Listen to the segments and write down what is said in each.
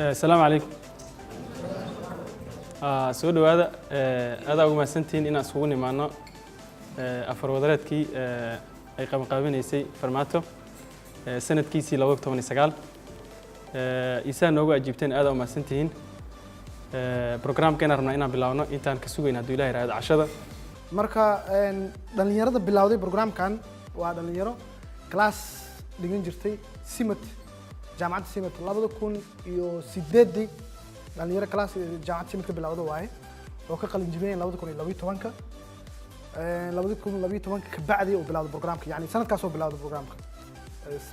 Asalaamu calaykum. Soo dhowaada. Aad ugu mahadsantihiin inaan isugu nimaano afur wadareedkii ay qabanqaabinaysay Farmaato sanadkiisii 2019. Isaa noogu ajiibteen, aad u mahadsantihiin. Programka inaan rabnaa inaan bilaabno intaan ka sugayn, hadduu Ilaah yiraahdo, cashada. Marka dhalinyarada bilowday programkan waa dhalinyaro class dhigan jirtay SIMAD, jaamacadda SIMAD, 2008-dii. Dhalinyaro class jaamacadda SIMAD ka bilowda waaye oo ka qalin jibinaya 2012-ka. 2012-ka kabacdi uu bilowday programka, yani sanadkaas oo bilowday programka.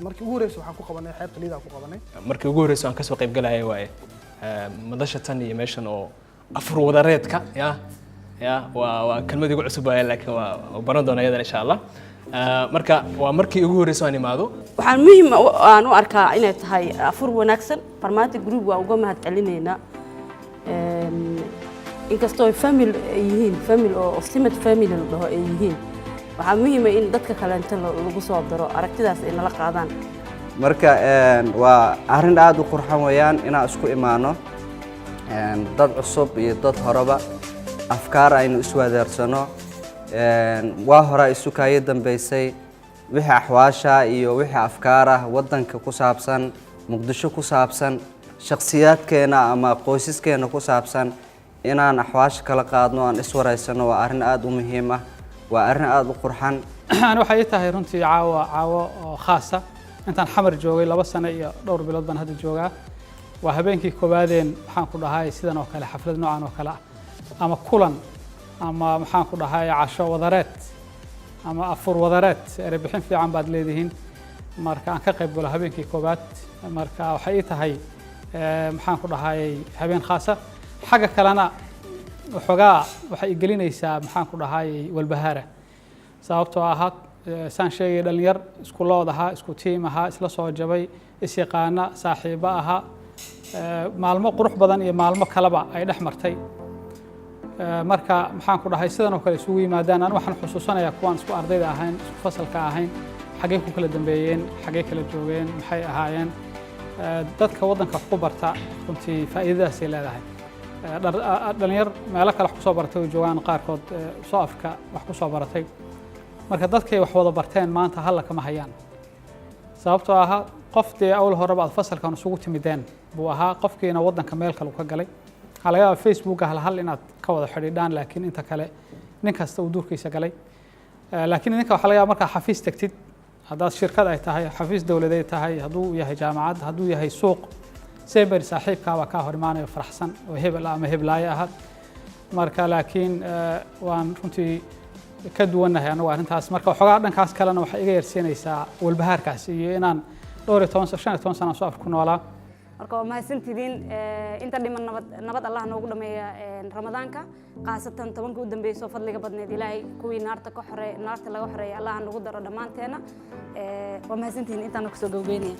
Markii ugu horreysay waxaan ku qabanay xeebta Liida ku qabanay. Markii ugu horreysay aan kasoo qayb galaya waaye madasha tan iyo meeshan oo afur wadareedka. Ya waa kelmad igu cusub waaye, laakiin waa baran doona iyadan, insha Allah. Marka waa markii ugu horreysay aan imaado. Waxaan muhiim aan u arkaa inay tahay afur wanaagsan. Farmaajo Group waan uga mahad celinaynaa, inkastoo ay family ay yihiin, family oo SIMAD family la dhaho ay yihiin. Waxaa muhiima in dadka kaleento lagu soo daro, aragtidaas ay nala qaadaan. Marka waa arrin aada u qurxan weeyaan inaan isku imaano, dad cusub iyo dad horeba, afkaar aynu iswadaarsano. Waa hore isu kaayo dambeysay wixii axwaasha iyo wixii afkaar ah waddanka ku saabsan, Muqdisho ku saabsan, shakhsiyaadkeena ama qoysaskeena ku saabsan, inaan axwaasha kala qaadno, aan iswaraysano, waa arrin aada u muhiim ah, waa arrin aada u qurxan. Ani waxay ii tahay runtii caawa caawo oo khaasa. Intaan Xamar joogay, 2 sano iyo dhowr bilood baan hadda joogaa, waa habeenkii koowaadeen, maxaan ku dhahay, sidan oo kale xaflad noocan oo kale ah ama kulan ama, maxaan ku dhahay, casho wadareed ama afur wadareed, erey bixin fiican baad leedihiin, marka aan ka qayb galo habeenkii koowaad. Marka waxay ii tahay, maxaan ku dhahay, habeen khaasa. Xagga kalena waxoogaa waxay gelinaysaa, maxaan ku dhahay, walbahaara, sababtoo ahaa saan sheegay, dhalinyar isku lood ahaa, isku tiim ahaa, isla soo jabay, isyaqaana, saaxiibo ahaa, maalmo qurux badan iyo maalmo kaleba ay dhex martay. Marka, maxaan ku dhahay, sidan oo kale isugu yimaadaan, an waxaan xusuusanayaa kuwaan isku ardayda ahayn, isku fasalka ahayn, xaggay ku kala dambeeyeen, xaggay kala joogeen, maxay ahaayeen. Dadka waddanka wax ku barta runtii faa'iidadaasay leedahay. Dhalinyar meelo kale wax ku soo baratay way joogaan, qaarkood soo Afrika wax ku soo baratay. Marka dadkay wax wada barteen maanta halla kama hayaan, sababtoo ahaa qof dee awal horeba aad fasalkan isugu timideen buu ahaa, qofkiina waddanka meel kale uu ka galay. Waxaa laga yaabaa Facebooka hal hal inaad ka wada xidhiidhaan, laakiin inta kale nin kasta uu duurkiisa galay. Laakiin idinka waxaa laga yaaba markaa xafiis tagtid, haddaad shirkad ay tahay, xafiis dowladeed tahay, hadduu yahay jaamacad, hadduu yahay suuq, seber saaxiibkaabaa kaa hor imaanayo faraxsan oo hebel ah ama heblaayo ahad. Marka laakiin waan runtii ka duwannahay anagu arrintaas. Marka waxoogaa dhankaas kalena waxay iga yarsiinaysaa walbahaarkaas iyo inaan dhowr iyo toban, 15 sana soo Afka ku noolaa. Marka waa mahadsantidiin. Inta dhiman nabad nabad Allah noogu dhameeya Ramadaanka, khaasatan 10-ka u dambeysoo fadliga badneed. Ilaahay kuwii naarta ka xorey, naarta laga xoreeya, Allah nagu daro dhammaanteena. Waa mahadsantihiin. Intaana kusoo gabagabeynaya.